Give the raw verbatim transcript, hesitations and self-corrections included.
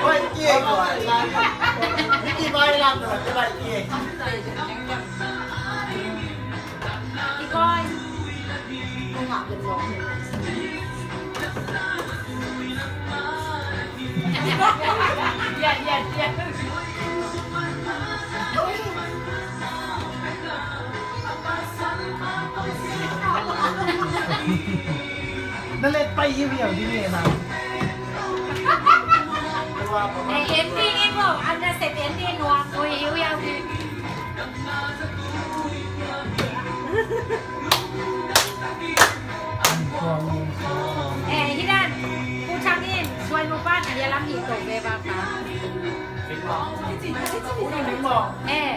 Bai kiai ko. Miki bai lam no, bai kiai. Ikoi. Ko ngah pen lo. Ya, ya, ya. Na let pai hiu hiau ding e na. Eh, ending in lo, an na set ending lo, ko hiu hiau ding. Eh, hidan, ku chang in, suai mu pan, ya lam hi to be ba ka. Eh.